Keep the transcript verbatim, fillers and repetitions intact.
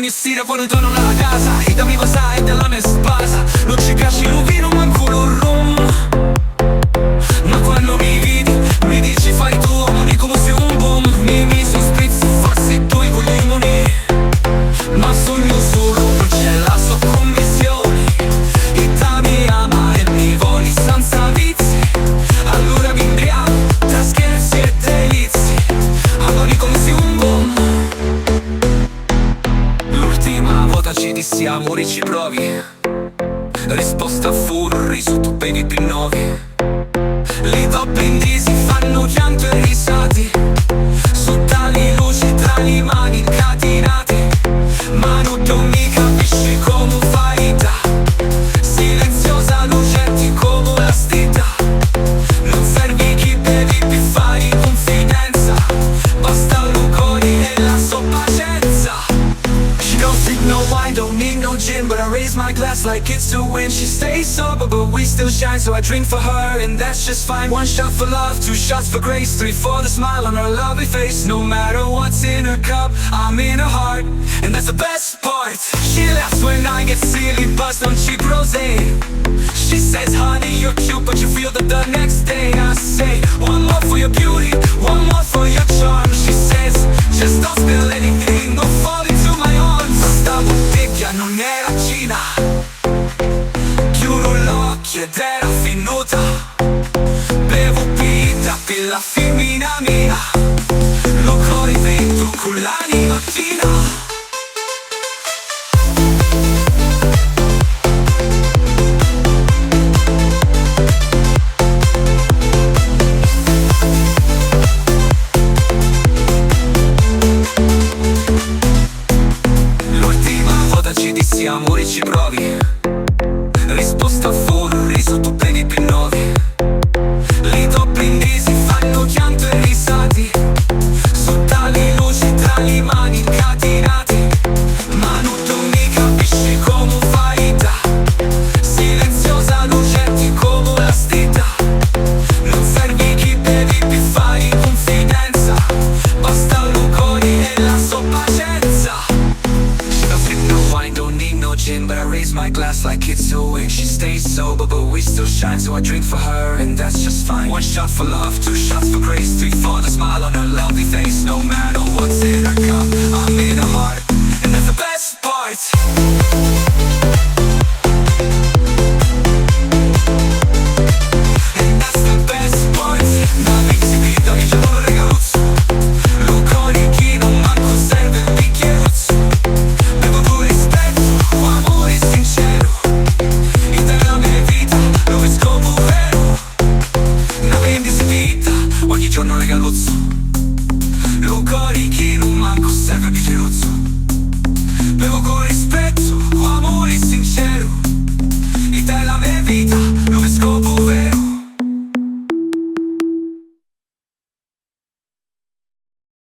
Sira quannu tornu nna la casa, idda mi vasa e dda la me spasa. Nun ci piaci lu vinu, mancu lu rum. Ma quannu mi vidi, mi dici: "Fai tu, omuni, comu si un boom." Mi misi un spritz, forsi dui cu limuni. Ma sugnu sulu, nun c'è la so cummissioni. Idda mi ama e mi voli senza vizi. Allura mi mbriavu tra scherzi e delizi. Amuni comu si un boom. L'urtima vota ci dissi: "Amuri, ci provi?" Risposta fu: "Risu, tu bevi pi novi." Li to brindisi fannu chiantu e risati, sutta li luci, tra li mani ncatinati. Ma nuddu mi capisci comu fa idda, silenziosa, lucenti comu la stidda. Nun servi chi bevi pi fari cunfidenza, basta lu cori e la so pacenza. She don't sip no wine, don't need no gin, but I raise my glass like it's to win. She stays sober, but we still shine, so I drink for her, and that's just fine. One shot for love, two shots for grace, three for the smile on her lovely face. No matter what's in her cup, I'm in her heart, and that's the best part. She laughs when I get silly, buzzed on cheap rosé. She says, "Honey, you're cute, but you feel that the next day." I say, "One more for your beauty, one more for your charm." She says, "Just don't spill anything, don't fall into my arms." Sta buttigghia nun era china, chiudu l'occhi ed era finuta. Bevu pi idda, pi la fimmina mia, lu cori ventu cu l'anima china. L'urtima vota ci dissi: "Amuri, ci provi?" Risposta fu: "Risu, tu bevi pi novi." Li to brindisi fannu chiantu e risati, sutta li luci, tra li mani ncatinati. Ma nuddu mi capisci comu fa idda, silenziosa, lucenti comu la stidda. Nun servi chi bevi pi fari cunfidenza, basta lu cori e la so pacenza. She don't sip no wine, don't need no gin, but I raise my glass like it's a win. She stays sober, but we still shine, so I drink for her, and that's just fine. One shot for love, two shots for grace, three for the smile on her lovely face. No matter what's in her cup, I'm in her heart, and that's the best part. And that's the best part. Na vinti vita, mi giornu regaluzzu. Lu cori chinu, mancu servi un bicchieruzzu. Bevu cu rispettu, cu amuri sinceru. Idda la me vita, lu me scopu veru. Na brindisi pi idda, ogni giornu regaluzzu. Lu cori chinu, mancu servi un bicchieruzzu. Bevu cu rispettu, cu amuri sinceru.